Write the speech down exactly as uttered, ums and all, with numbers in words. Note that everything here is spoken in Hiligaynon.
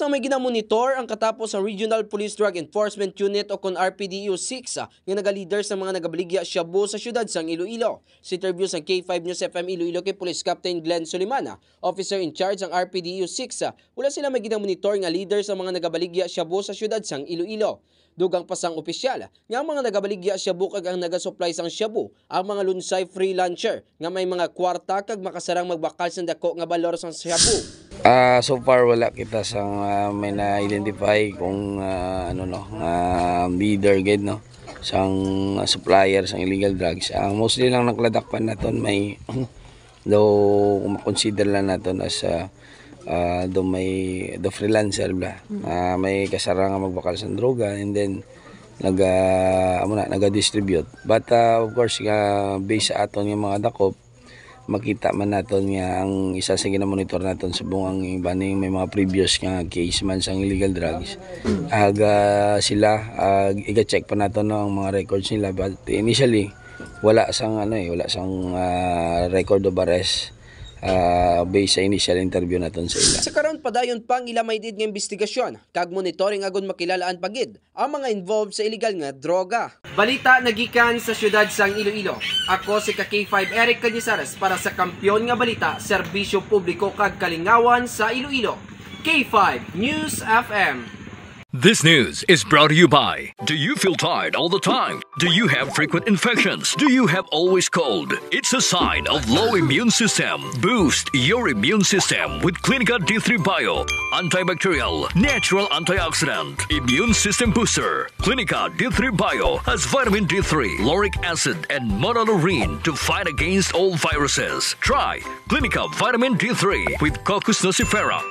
Sa may ginamonitor ang katapo sa Regional Police Drug Enforcement Unit o kon R P D E U six, ah, nga nagalider sa mga nagabaligya shabu sa siyudad sang Iloilo. Sa interview sang K five News F M Iloilo kay Police Captain Glenn Solimana, officer in charge sang R P D E U six, ah, wala sila may ginamonitor nga leader sa mga nagabaligya shabu sa siyudad sang Iloilo. Dugang pa sang opisyal nga ang mga nagabaligya shabu kag ang nagasupply sang shabu ang mga lunsay freelancer nga may mga kwarta kag makasarang magbakal sang dako nga balor sang shabu. Ah, so far wala kita sang, ah, may na-identify kung, ah, ano, no, ah, leader gid, no, sang supplier sang illegal drugs. Ang mostly lang nagladakpan naton may daw kung makonsider lang naton as, ah, ah, daw may, daw freelancer bla. Ah, may kasarang nga magbakal sang droga and then naga, amo na, naga-distribute. But, ah, of course, nga based sa aton nga mga dakop, makita man naton nga ang isa sa ginamonitor naton sa bungang ibaning may mga previous nga case man sang illegal drugs. Aga sila, ah, iga-check pa naton, no, ang mga records nila. But initially, wala sang, ano, eh, wala sang, ah, record of arrest, ah, based sa initial interview naton sa ila. Sa karon, padayon pa ang ila may did nga investigasyon kag monitoring agon makilalaan pa gid ang mga involved sa illegal nga droga. Balita nagikan sa siyudad sang Iloilo. Ako si ka K five Eric Cañizares para sa Kampiyon nga Balita, Serbisyo Publiko kag Kalingawan sa Iloilo. K five News F M. This news is brought to you by. Do you feel tired all the time? Do you have frequent infections? Do you have always cold? It's a sign of low immune system. Boost your immune system with Clinica D three Bio. Antibacterial, natural antioxidant, immune system booster. Clinica D three Bio has vitamin D three, lauric acid, and monolaurin to fight against all viruses. Try Clinica Vitamin D three with Cocos nucifera.